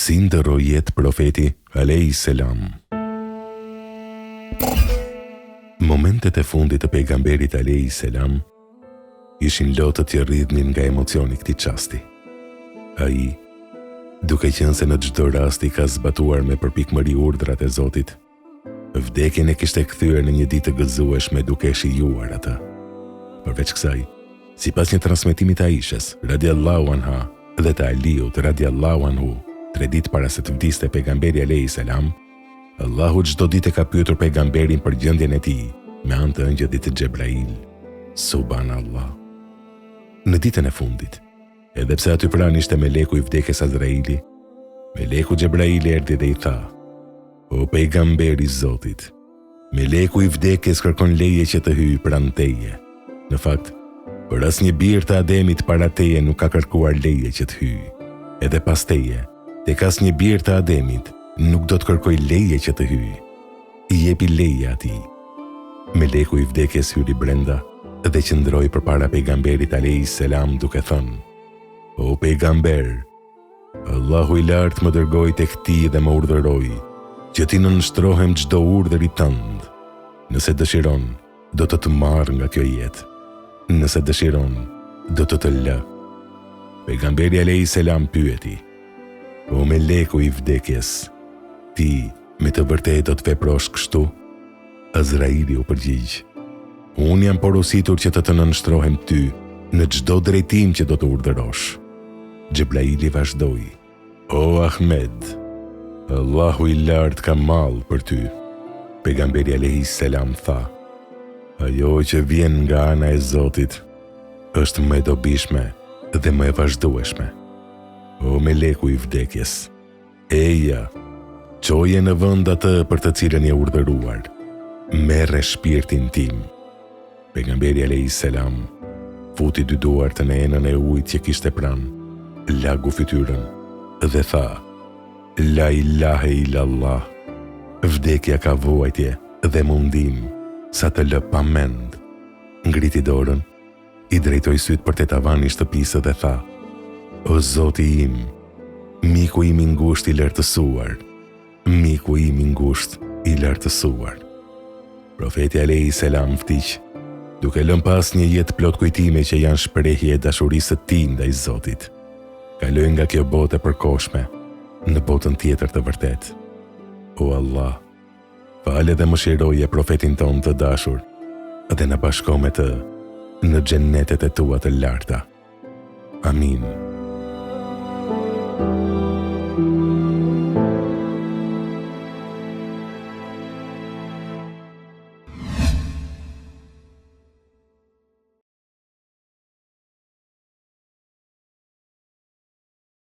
Si ndërroi jetë profeti alejhi selam? Momentet e fundit të pejgamberit alejhi selam ishin lotët që rridhnin nga emocioni i këtij çasti. Ai, duke qenë se në çdo rast i ka zbatuar me përpikmëri urdhrat e Zotit, Vdekjen e kishte kthyer në një ditë të gëzueshme duke e shijuar atë. Përveç kësaj, sipas një transmetimi të Aishes, radiallahu anha, dhe të Aliut, radiallahu anhu, tre ditë para se të vdiste pejgamberi alejhi selam, Allahu çdo ditë e ka pyetur pejgamberin për gjendjen e tij me anë të engjëllit Xhebrail. Subhanallah. Në ditën e fundit, edhe pse aty pranë ishte meleku i vdekjes Azraili, meleku Xhebrail erdhi dhe i tha: O pejgamber i Zotit, meleku i vdekjes kërkon leje që të hyjë pranë teje. Në fakt, për asnjë bir të Ademit para teje nuk ka kërkuar leje që të hyjë. Edhe pas teje, tek asnjë bir të Ademit nuk do të kërkojë leje që të hyjë. I jepi leje atij. Meleku i vdekjes hyri brenda dhe qëndroi përpara pejgamberit alejhi selam duke thënë: O pejgamber, Allahu i Lartë më dërgoi tek ti dhe më urdhëroi që t'i nënshtrohem çdo urdhri tënd. Nëse dëshiron, do të të marr nga kjo jetë. Nëse dëshiron, do të të lë. Pejgamberi alejhi selam pyeti: O meleku i vdekjes, ti me të vërtetë do të veprosh kështu? Azraili u përgjigj: Unë jam porositur që të të nënshtrohem ty në çdo drejtim që do të urdhërosh. Xhebraili vazhdoi: O Ahmed, Allahu i Lartë ka mall për ty. Pejgamberi alejhi selam tha: Ajo që vjen nga ana e Zotit është më e dobishme dhe më e vazhdueshme. O meleku i vdekjes, Eja, çoje në vend atë për të cilën je urdhëruar. Merre shpirtin tim. Pejgamberi alejhi selam futi dy duart në enën e ujit që kishte pranë, lagu fytyrën dhe tha: La ilahe illallah. Vdekja ka vuajtje dhe mundim sa të lë pa mend. Ngriti dorën I drejtoi sytë për te tavani i shtëpisë dhe tha, O Zoti im, miku im i ngushtë i lartësuar, miku im i ngushtë i lartësuar. Profeti alejhi selam vdiq, duke lënë pas një jetë plot kujtime që janë shprehje e dashurisë së tij ndaj Zotit. Kaloi nga kjo botë e përkohshme në botën tjetër të vërtetë. O Allah, Fale dhe mëshiroje profetin tonë të dashur dhe na bashko me të në xhennetet e tua të larta. Amin.